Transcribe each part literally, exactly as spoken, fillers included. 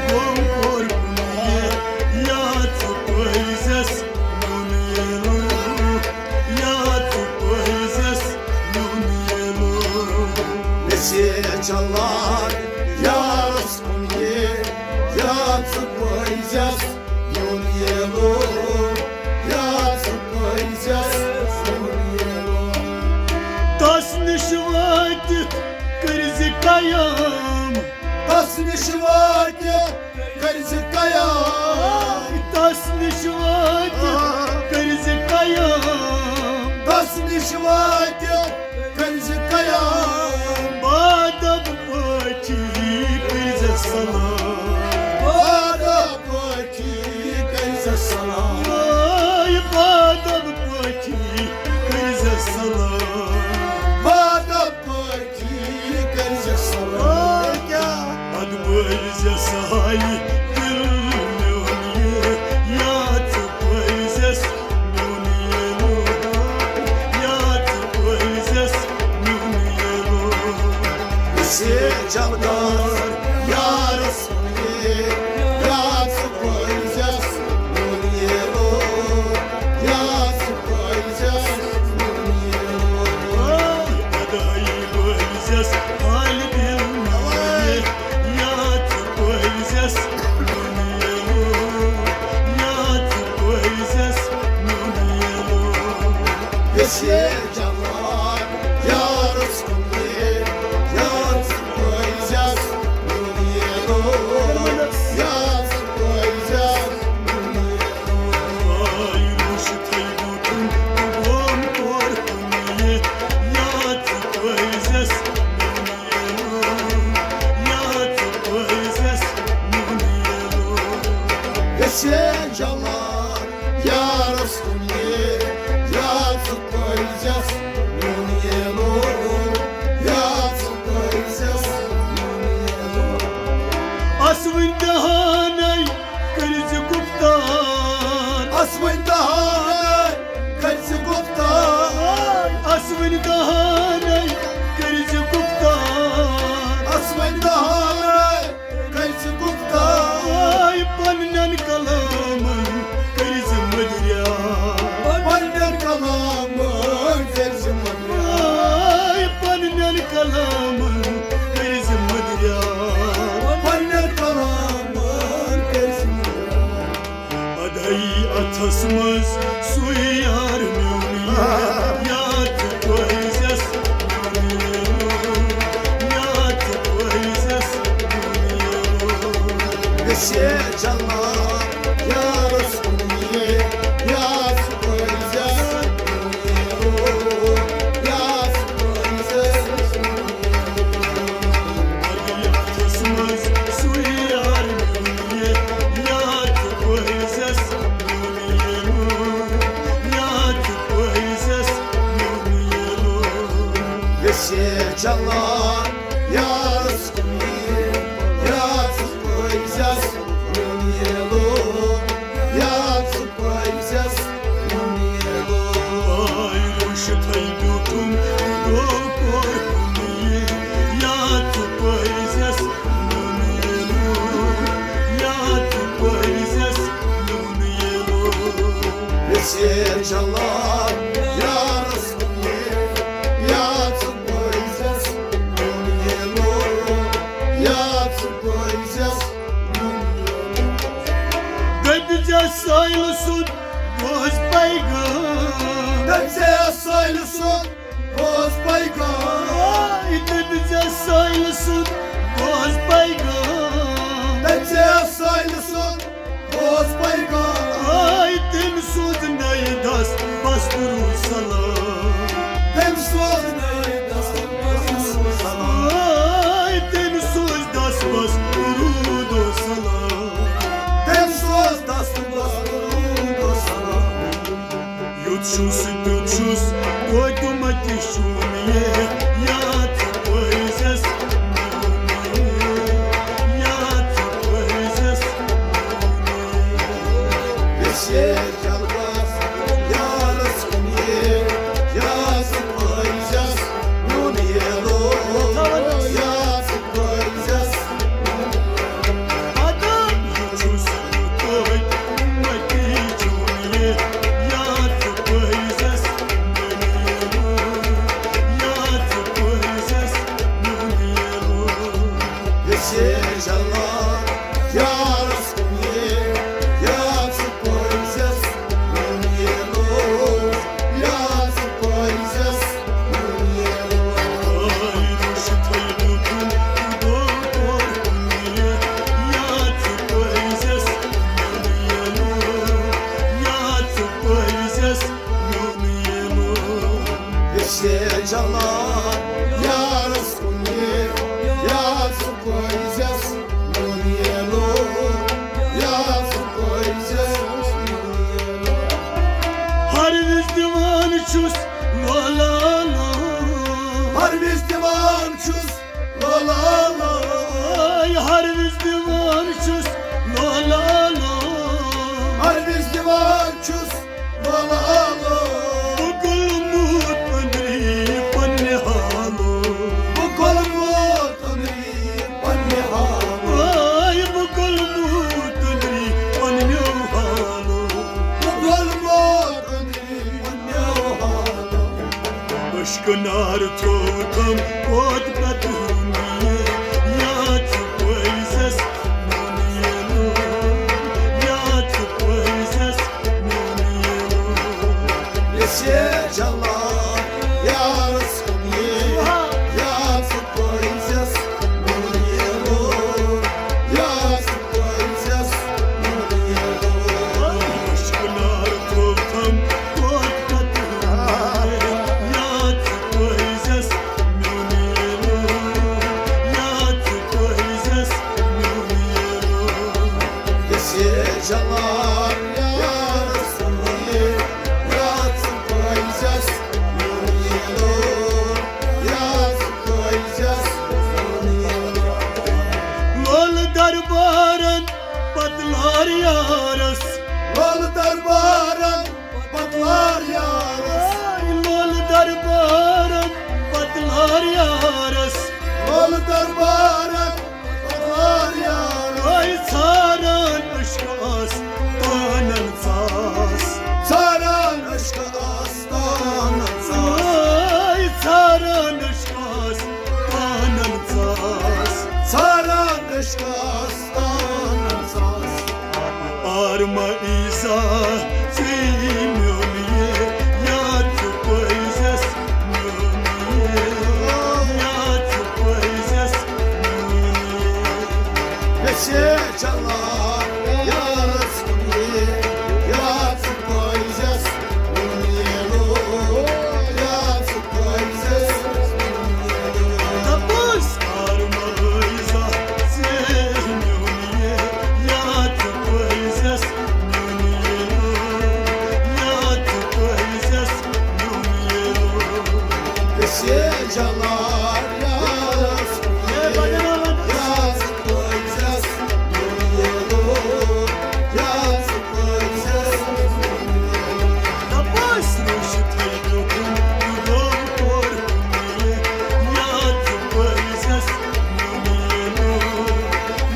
غم کوٚر کُنہِ یا ژٕ پٲرۍزٮ۪س میون ییلو، یا ژٕ پٲرۍزٮ۪س میون ییلو۔ مےٚ سیچھ لار یارس کُن یہِ، یا ژٕ پٲرۍزٮ۪س میون ییلو، یا ژٕ پٲرۍزٮ۪س میون ییلو۔ تس نِش وٲتِتھ کٔرۍ زِ قیام۔ تس نِش وٲتِتھ کٔرۍ زِ قیام۔ تس نِش وٲتِتھ کٔرۍ زِ قیام۔ تس نِش وٲتِتھ کٔرۍ زِ قیام۔ بادب پٲٹھی کٔرۍ زِ سلام۔ بادب پٲٹھی کٔرۍ زِ سلام۔ اے بادب پٲٹھی کٔرۍ زِ سلام۔ بادب پٲٹھی کٔرۍ زِ سلام۔ اے کیٛاہ؟ پتہٕ بٲرۍزٮ۪س حالہِ دِل میون یہِ، یا ژٕ بٲرۍزٮ۪س میون ییلو، یا ژٕ بٲرۍزٮ۪س میون ییلو۔ أسۍ چھِ جلدار یارس کُن یہِ، یا ژٕ بٲرۍزٮ۪س میون ییلو، یا ژٕ بٲرۍزٮ۪س میون ییلو۔ اے ادائی بٲرۍزٮ۪س حالہِ دِل میون یہِ، یا ژٕ بٲرۍزٮ۪س میون ییلو، یا ژٕ بٲرۍزٮ۪س میون ییلو۔ أسۍ چھِ جلدار یارس کُن یہِ، یا ژٕ بٲرۍزٮ۪س میون ییلو، یا ژٕ بٲرۍزٮ۪س میون ییلو۔ آے وُچھتھٕے بوٗٹُن غم کوٚر کُن یہِ، یا ژٕ بٲرۍزٮ۪س میون ییلو، یا ژٕ بٲرۍزٮ۪س میون ییلو۔ أسۍ چھِ جلدار یارس کُن یہِ، یا ژٕ بٲرۍزٮ۪س میون ییلو، یا ژٕ بٲرۍزٮ۪س میون ییلو۔ اسوٕنۍ دہانے کٔرۍ زِ گُفتار۔ اسوٕنۍ دہانے کٔرۍ زِ گُفتار۔ اسوٕنۍ دہانے کٔرۍ زِ گُفتار۔ اسوٕنۍ دہانے کٔرۍ زِ گُفتار۔ آے پننٮ۪ن کلامن کٔرۍ زِ مٔدریا۔ پننٮ۪ن کلامن کٔرۍ زِ مٔدریا۔ آے پننٮ۪ن کلامن کٔرۍ زِ مٔدریا۔ پننٮ۪ن کلامن کٔرۍ زِ مٔدریا۔ ادائی اتھس منٛز سُے یار میون یہِ، یا ژٕ بٲرۍزٮ۪س میون ییلو، یا ژٕ بٲرۍزٮ۪س میون ییلو۔ أسۍ چھِ جلدار یارس کُن یہِ، یا ژٕ بٲرۍزٮ۪س میون ییلو، یا ژٕ بٲرۍزٮ۪س میون ییلو۔ ادائی اتھس منٛز سُے یار میون یہِ، یا ژٕ بٲرۍزٮ۪س میون ییلو، یا ژٕ بٲرۍزٮ۪س میون ییلو۔ أسۍ چھِ جلدار یارس کُن یہِ، یا ژٕ بٲرۍزٮ۪س میون ییلو، یا ژٕ بٲرۍزٮ۪س میون ییلو۔ آے وُچھتھٕے بیوٗٹھُم گوٚو کوٚر کُن یہِ، یا ژٕ بٲرۍزٮ۪س میون ییلو، یا ژٕ بٲرۍزٮ۪س میون ییلو۔ أسۍ چھِ جلدار یارس کُن یہِ، یا ژٕ بٲرۍزٮ۪س میون ییلو، یا ژٕ بٲرۍزٮ۪س میون ییلو۔ دٔپۍ زٮ۪س سٲیلہٕ سُنٛد بوز پیغام۔ دٔپۍ زٮ۪س سٲیلہٕ سُنٛد بوز پیغام۔ آے دٔپۍ زٮ۪س سٲیلہٕ سُنٛد بوز پیغام۔ دٔپۍ زٮ۪س سٲیلہٕ سُنٛد بوز پیغام۔ آے تٔمۍ سوٗز نَیہِ دَس بس درود سلام۔ تٔمۍ سوٗز نَیہِ دَس بس درود سلام۔ آے تٔمۍ سوٗز دَس بس درود و سلام۔ تٔمۍ سوٗز دَس بس درود و سلام۔ یُتھ چھُس تیُتھ چھُس، توتہِ مہ تہِ چھُم یہِ، یا ژٕ پٲرۍزٮ۪س میون یہِ، یا ژٕ پٲرۍزٮ۪س میون یہِ۔ أسۍ چھِ جلوس یارس کُن یہِ، یا ژٕ پٲرۍزٮ۪س میون ییلو، یا ژٕ پٲرۍزٮ۪س۔ جلال، یارس کُن یہِ، یا ژٕ پٲیزٮ۪س میون ییلو، یا ژٕ پٲیزٮ۪س میون ییلو۔ یژھے جلال یارس کُن یہِ، یا ژٕ پٲیزٮ۪س میون ییلو، یا ژٕ پٲیزٮ۪س میون ییلو۔ ہر وِزِ دِوان چھُس لولالو۔ ہر وِزِ دِوان چھُس لولالو۔ ہر وِزِ دِوان چھُس لولالو۔ ہر وِزِ دِوان چھُس لولالو۔ بہٕ گوٚلمُت أنٛدری پننہِ حالو۔ بہٕ گوٚلمُت أنٛدری پننہِ حالو۔ آے بہٕ گوٚلمُت أنٛدری پننیو حالو۔ بہٕ گوٚلمُت أنٛدری پننیو حالو۔ اشکہٕ نار تھوٚوتھم پوت پتہٕ ہُنٛد یاد ژٕ پٲیزٮ۪س میون ییلو، یاد ژٕ پٲیزٮ۪س میون ییلو۔ یژھے جلال یارس کُن یہِ، یا ژٕ پٲیزٮ۪س میون ییلو، یا ژٕ پٲیزٮ۪س میون ییلو۔ اشکہٕ نار تھوٚوتھم پوت پتہٕ ہُنٛد یاد ژٕ پٲیزٮ۪س میون ییلو، یا ژٕ پٲیزٮ۪س میون ییلو۔ یژھے جلال یارس کُن یہِ، یا ژٕ پٲیزٮ۪س میون ییلو، یا ژٕ پٲیزٮ۪س میون ییلو۔ لولہٕ دربارن پتہٕ لار یارس۔ لولہٕ دربارن پتہٕ لار یارس۔ لولہٕ دربارن پتہٕ لار یارس۔ لولہٕ دربارن پتہٕ لار یارس۔ آے ژھاران عشقہٕ آستانن ژاس۔ ژھاران عشقہٕ آستانن ژاس۔ آے ژھاران عشقہٕ آستانن ژاس۔ ژھاران عشقہٕ آستانن ژاس۔ آرما عیسیٰ، ژٕے میون یہِ، یا ژٕ پٲیزٮ۪س میون یہِ، یا ژٕ پٲیزٮ۪س میون یہِ۔ یژھے جلال یارس کُن یہِ، یا ژٕ پٲیزٮ۪س میون ییلو، یا ژٕ پٲیزٮ۪س میون ییلو۔ دپُس، آرما عیسیٰ، ژٕے میون یہِ، یا ژٕ پٲیزٮ۪س میون ییلو، یا ژٕ پٲیزٮ۪س میون ییلو۔ یژھے جلال یارس کُن یہِ، یا ژٕ پٲیزٮ۪س میون ییلو، یا ژٕ پٲیزٮ۪س میون ییلو۔ دپُس، روشتھٕے دیُتُن، یہِ گوٚو پوٚر کُن یہِ، یا ژٕ پٲیزٮ۪س میون ییلو،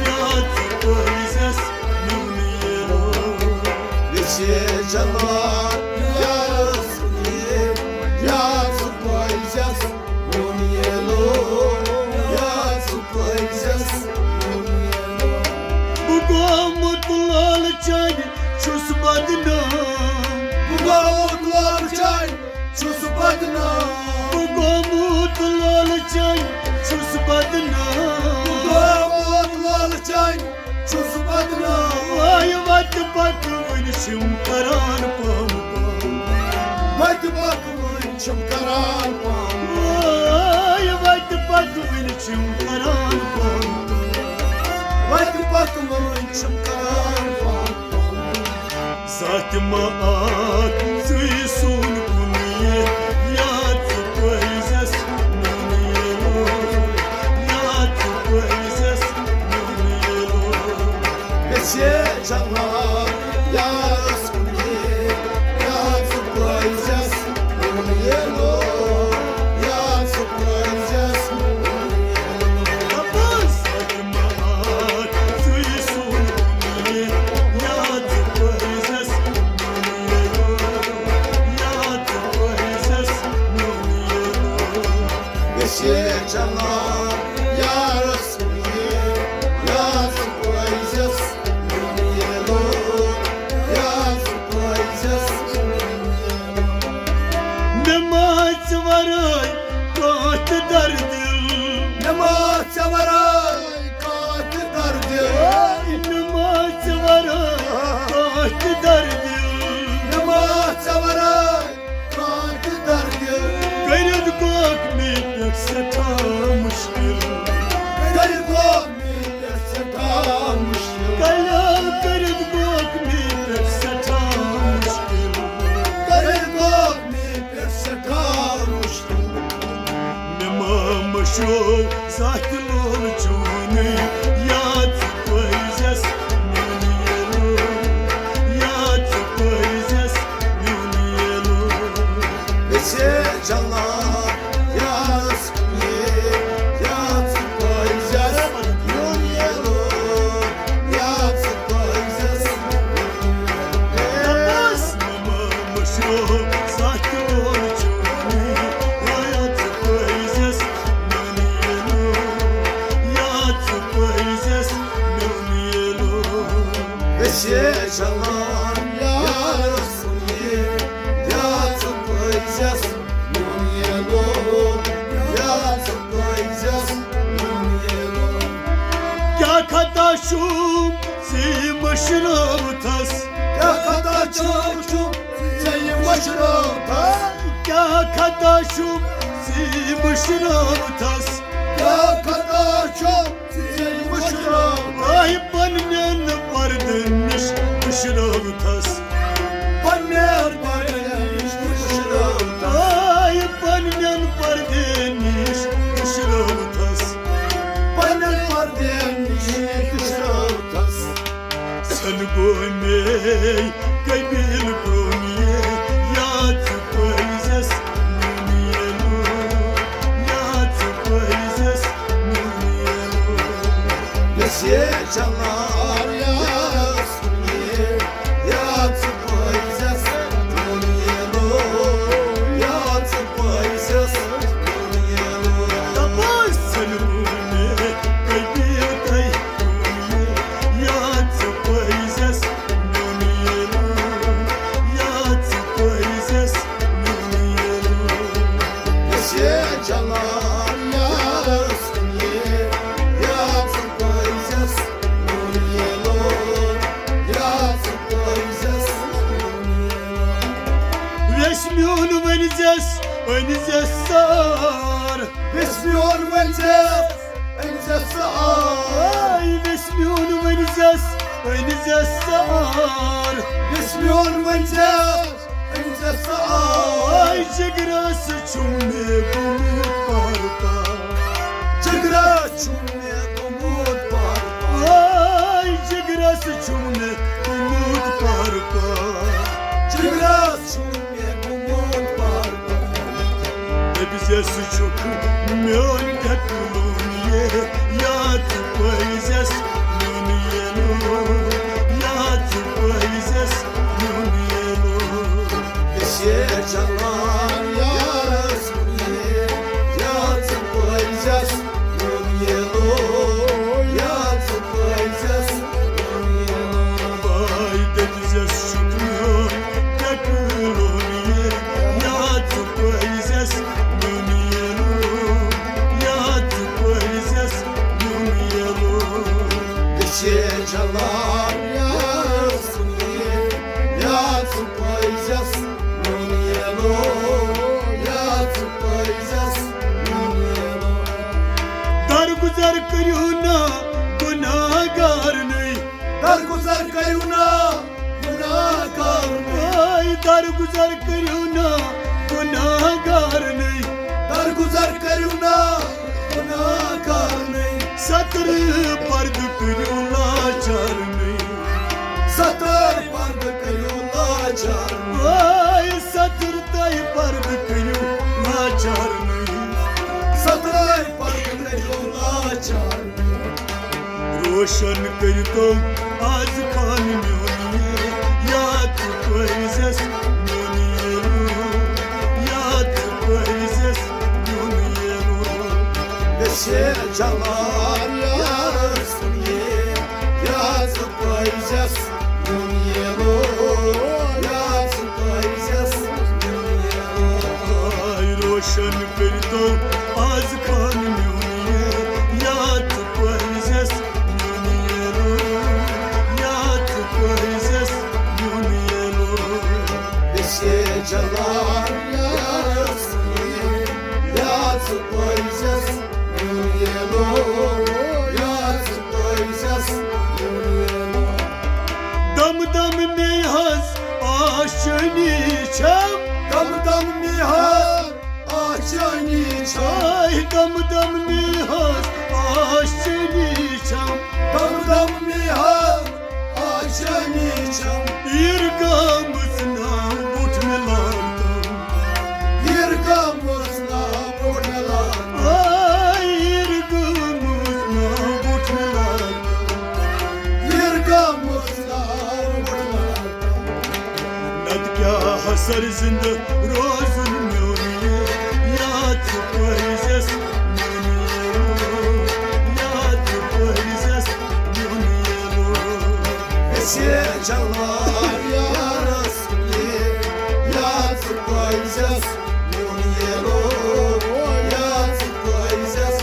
یا ژٕ پٲیزٮ۪س میون ییلو۔ یژھے جلال یارس کُن یہِ، یا ژٕ پٲیزٮ۪س میون ییلو، یا ژٕ پٲیزٮ۪س میون ییلو۔ بہٕ گوٚمُت لولہٕ چانہِ چھُس بدنام۔ بہٕ گوٚمُت لولہٕ چانہِ چھُس بدنام۔ بہٕ گوٚمُت لولہٕ چانہِ چھُس بدنام۔ بہٕ گوٚمُت لولہٕ چانہِ چھُس بدنام۔ آے وتہِ پتہٕ وُنہِ چھِم کران پم پم۔ وتہِ پتہٕ وُنہِ چھِم کران پم۔ آے وتہِ پتہٕ وُنہِ چھِم کران پم پم۔ وتہِ پتہٕ وُنہِ چھِم کران پم پم۔ زانٛہہ تہِ ما آکھ ژٕے سون کُن یہِ، یا ژٕ پٲیزٮ۪س میون ییلو، یا ژٕ پٲیزٮ۪س میون ییلو۔ یژھے جلال یارس کُن یہِ، یا ژٕ پٲیزٮ۪س میون ییلو، یا ژٕ پٲیزٮ۪س میون ییلو۔ دپُس، زانٛہہ تہِ ما آکھ ژٕے سون کُن یہِ، یا ژٕ پٲیزٮ۪س میون ییلو۔ ورٲے کانٛہہ تہِ دردِ۔ نماز ورٲے کانٛہہ تہِ دردِ۔ نماز ورٲے کانٛہہ تہِ دردِ۔ کٔرِتھ گوٚکھ مےٚ پٮ۪ٹھ سٮ۪ٹھاہ مُشکِل۔ کٔرِتھ گوٚکھ مےٚ پٮ۪ٹھ سٮ۪ٹھاہ مُشکِل۔ کلیو کٔرِتھ گوٚکھ مےٚ پٮ۪ٹھ سٮ۪ٹھاہ مُشکِل۔ کٔرِتھ گوٚکھ مےٚ پٮ۪ٹھ سٮ۪ٹھاہ مُشکِل۔ مےٚ ما مٔشرو زانٛہہ تہِ لول چونُے، یا ژٕ پٔزٮ۪س میون ییلو، یا ژٕ پٔزٮ۪س میون ییلو۔ مےٚ چھے جلان یارس کُنہِ، یا ژٕ پٔزٮ۪س میون ییلو، یا ژٕ پٔزٮ۪س میون ییلو۔ مےٚ ما مٔشرو زانٛہہ تہِ لول چونُے، یا ژٕ پٔزٮ۪س میون ییلو، یا ژٕ پٔزٮ۪س میون ییلو۔ أسۍ چھِ چلان یارس کُنہِ، یا ژٕ پٔزٮ۪س میون ییلو، یا ژٕ پٔزٮ۪س میون ییلو۔ کیٛاہ خطا چھُم ژےٚ مٔشرٲوتھس؟ کیٛاہ خطا چھُم ژےٚ یہِ مٔشرٲوتھس؟ کیٛاہ خطا چھُم ژےٚ مٔشرٲوتھس؟ کیٛاہ خطا چھُم ژےٚ یہِ مٔشرٲوتھس؟ آے پننٮ۪ن پردن نِش مٔشرٲوتھس۔ پننٮ۪ن پردن نِش مٔشرٲوتھس۔ آے پننٮ۪ن پردن نِش مٔشرٲوتھس۔ پننٮ۪ن پردن نِش مٔشرٲوتھس۔ سن گوٚو مے قبیل پرومے، یا ژٕ پٔزٮ۪س میون ییلو، یا ژٕ پٔزٮ۪س میون ییلو۔ یۄس یہِ چلان یارس کُنہِ، یا ژٕ پٔزٮ۪س میون ییلو، یا ژٕ پٔزٮ۪س میون ییلو۔ دپان سن گوٚو مے قبیل تۄہہِ پرومے، یا ژٕ پٔزٮ۪س میون ییلو، یا ژٕ پٔزٮ۪س میون ییلو۔ أسۍ چھِ چلان یارس کُنہِ، یا ژٕ پٔزٮ۪س میون ییلو، یا ژٕ پٔزٮ۪س میون ییلو۔ ویس میون ؤنۍزٮ۪س، أنۍزٮ۪س سار۔ ویس میون ؤنۍزٮ۪س، أنۍزٮ۪س سار۔ آے ویس میون ؤنۍزٮ۪س، أنۍزٮ۪س سار۔ ویس میون ؤنۍزٮ۪س، أنۍزٮ۪س سار۔ آے جگرس چھُم مےٚ گوٚمُت پار پار۔ جگرس چھُم مےٚ گوٚمُت پار پار۔ آے جگرس چھُم مےٚ گوٚمُت پار پار۔ جگرس چھُم مےٚ گوٚمُت پار پار۔ دٔپۍزٮ۪س چھُکھ میون ٹٮ۪کہٕ لون یے، یا ژٕ پٔزٮ۪س میون ییلو، یا ژٕ پٔزٮ۪س میون ییلو۔ أسۍ چھِ چلان یارس کُنہِ، یا ژٕ پٔزٮ۪س میون ییلو، یا ژٕ پٔزٮ۪س میون ییلو۔ باے دٔپۍزٮ۪س چھُکھ میون ٹٮ۪کہٕ لون یے، یا ژٕ پٔزٮ۪س میون ییلو، یا ژٕ پٔزٮ۪س میون ییلو۔ أسۍ چھِ چلان یارس کُنہِ، یا ژٕ پٔزٮ۪س میون ییلو، یا ژٕ پٔزٮ۪س میون ییلو۔ درگُزر کٔرِو نہ گُناہگارنٕے۔ درگُزر کٔرِو نہ گُناہگارنٕے۔ آے درگُزر کٔرِو نہ گُناہگارنٕے۔ درگُزر کٔرِو نہ گُناہگارنٕے۔ ستر پردٕ کٔرِو لاچارنٕے۔ ستر پردٕ کٔرِو لاچارنٕے۔ آے ستر تۄہہِ پردٕ کٔرِو لاچارنٕے۔ ستر پردٕ کٔرِو لاچارنٕے۔ روشن کٔرۍتو آز خان میون یے، یا ژٕ پٔزٮ۪س میون ییلو، یا ژٕ پٔزٮ۪س میون ییلو۔ أسۍ چھِ چلان یارس کُنہِ، یا ژٕ پٔزٮ۪س میون ییلو، یا ژٕ پٔزٮ۪س میون ییلو۔ آے روشن کٔرۍتو آز خان میون یے، یا سر زندٕ روزُن میون یار، یاد ژٕ پٲرۍزٮ۪س میون یار، یاد ژٕ پٲرۍزٮ۪س میون یار۔ أسۍ چھِ چلان یارس کُن، یاد ژٕ پٲرۍزٮ۪س میون یار، یاد ژٕ پٲرۍزٮ۪س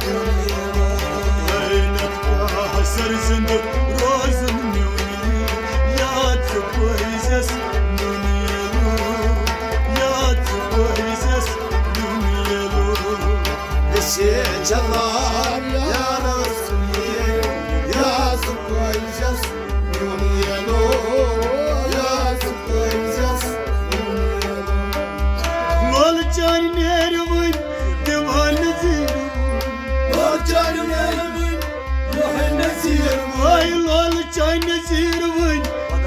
میون یار۔ اے نتہٕ کیٛاہ سر زندٕ روزُن میون یار، یاد ژٕ پٲرۍزٮ۪س میون یار، یاد ژٕ پٲرۍزٮ۪س میون یار۔ أسۍ چھِ چلان یارس کُن، یاد ژٕ پٲرۍزٮ۪س میون یار، یاد ژٕ پٲرۍزٮ۪س میون یار۔ لولہٕ چانہِ نیرِ وٕنۍ دیوانہٕ زیٖرۍ۔ لولہٕ چانہِ نیرِ وٕنۍ دیوانہٕ زیٖرۍ۔ اے لولہٕ چانہِ زیٖرۍ وٕنۍ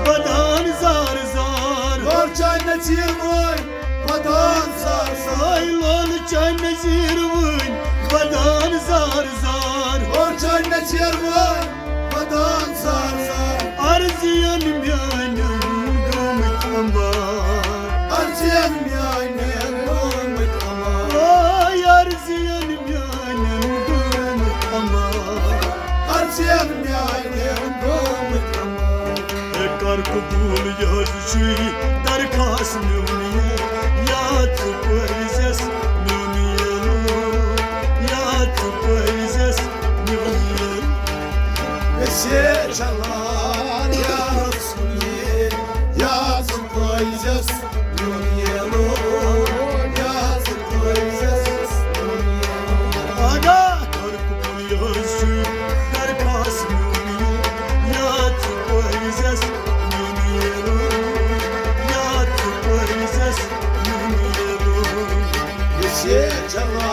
بدان زار زار۔ لولہٕ چانہِ زیٖرۍ وٕنۍ بدان زار زار۔ اے لولہٕ چانہِ زیٖرۍ وٕنۍ بدان زار زار۔ لولہٕ چانہِ زیٖرۍ وٕنۍ بدان زار زار۔ عرضین میانٮ۪ن گٲمٕتۍ امبار۔ عرضین میانٮ۪ن گٲمٕتۍ امبار۔ اے عرضین میانٮ۪ن گٲمٕتۍ امبار۔ عرضین میانٮ۪ن گٲمٕتۍ امبار۔ اے کر قبول یہِ حظ چھُے درخواست میون یار، یاد ژٕ پٲرۍزٮ۪س میون یار، یاد ژٕ پٲرۍزٮ۪س میون یار۔ أسۍ چھِ چلان یارس کُن، یاد ژٕ پٲرۍزٮ۪س میون یار، یاد ژٕ پٲرۍزٮ۪س میون یار۔ آگاہ کر قبول یہِ حظ چھُے درخواست میون یار، یاد ژٕ پٲرۍزٮ۪س میون یار، یاد ژٕ پٲرۍزٮ۪س میون یار۔ أسۍ چھِ چلان